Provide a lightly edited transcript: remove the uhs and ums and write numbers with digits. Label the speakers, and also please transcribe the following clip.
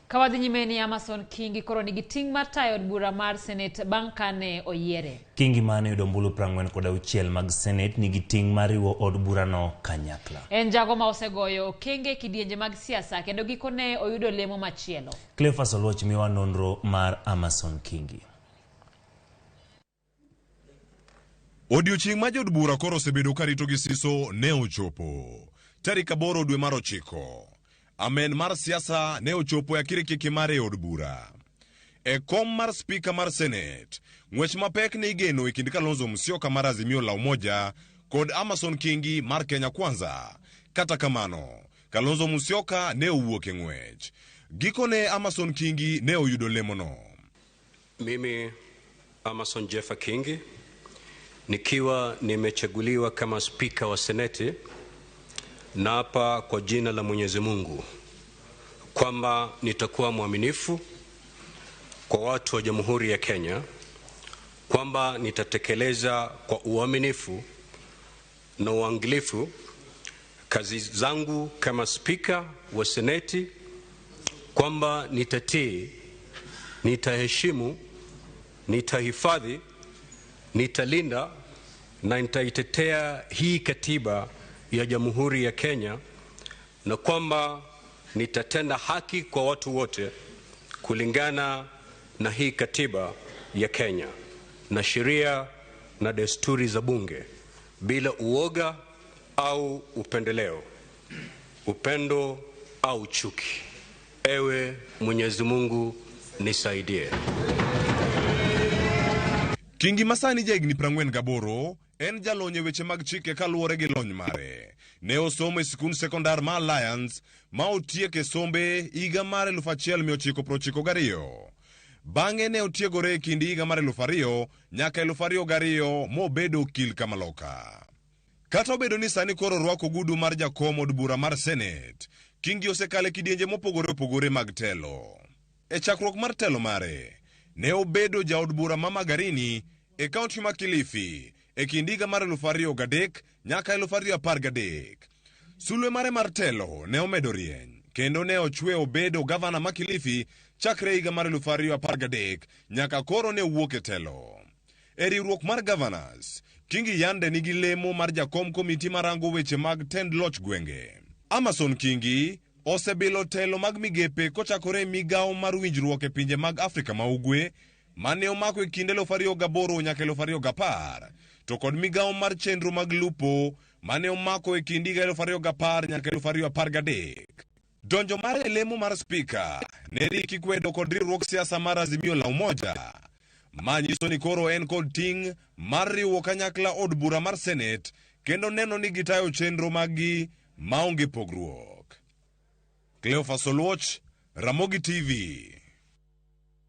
Speaker 1: Ka wadhi nyime ni Amason Kingi koro nigi ting' mar tayo od bura mar Senate bang' kane oyiere.
Speaker 2: Kingi mane oyudo ombulu 46 mag Senate nigi ting' mar riwo od burano kanyakla.
Speaker 1: En jago ma osegoyo okenge e kidienje mag siasa kendo gikone oyudo lemo machielo.
Speaker 2: Cleophas Oluoch miwa nonro mar Amason Kingi.
Speaker 3: Odiochieng' ma jood bura koro osebedo ka rito gi siso ne ochopo. Tarik 8 dwe mar 9. Amen mar siasa ne ochopo e akirikiki mare e od bura. E kom mar spika mar Senate, ng'wech mapek ne igeno e kind Kalonzo Musyoka mar Azimio la Umoja kod Amason Kingi mar Kenya Kwanza. Kata kamano, Kalonzo Musyoka ne owuok e ng'wech. Gikone Amason Kingi ne oyudo lemono.
Speaker 4: Mimi Amason Jeffa Kingi nikiwa nimechaguliwa kama spika wa Seneti, naapa kwa jina la Mwenyezi Mungu kwamba nitakuwa mwaminifu kwa watu wa Jamhuri ya Kenya, kwamba nitatekeleza kwa uaminifu na uangalifu kazi zangu kama spika wa Seneti, kwamba nitatii, nitaheshimu, nitahifadhi, nitalinda na nitaitetea hii katiba ya Jamhuri ya Kenya, na kwamba nitatenda haki kwa watu wote kulingana na hii katiba ya Kenya na sheria na desturi za bunge bila uoga au upendeleo, upendo au chuki. Ewe Mwenyezi Mungu nisaidie.
Speaker 3: Kingi masani jahigni 48 en jalony e weche mag chike kaluwore gi lony mare. Ne osomo e sikund sekondar ma Alliance ma otieke sombe higa mar 1992. Bang'e ne otiegore e kind higa mar 2000 nyaka 2002 mobedo okil kamaloka. Kata obedo ni sani koro orwako ogudu mar jakom od bura mar Senate, Kingi osekalo e kidienje mopogore opogore mag telo. E chakruok mar telo mare, ne obedo jaod bura ma Magarini e kaunti ma Kilifi e kind higa mar 2003 nyaka 2013. Sulwe mare mar telo ne omedo rieny kendo ne ochwe obedo gavana ma Kilifi chakre higa mar 2013 nyaka koro ne owuok e telo. E riwruok mar Governors, Kingi yande nigi lemo mar jakom komiti marango weche mag tend loch gwenge. Amason Kingi osebilo telo mag migepe kochakore e migawo mar winjruok e pinje mag Afrika ma Ugwe mane omako e kind 2008 nyaka 2010, to kod migawo mar chenro mag lupo mane omako e kind higa 2010 nyaka 2013. Donjo mare e lemo mar spika ne rik ikwedo kod riwruog siasa mar Azimio la Umoja. Ma nyiso ni koro en kod ting' mar riwo kanyakla od bura mar Senate kendo neno ni gitayo chenro maggi maonge pogruok. Cleophas Oluoch, Ramogi TV.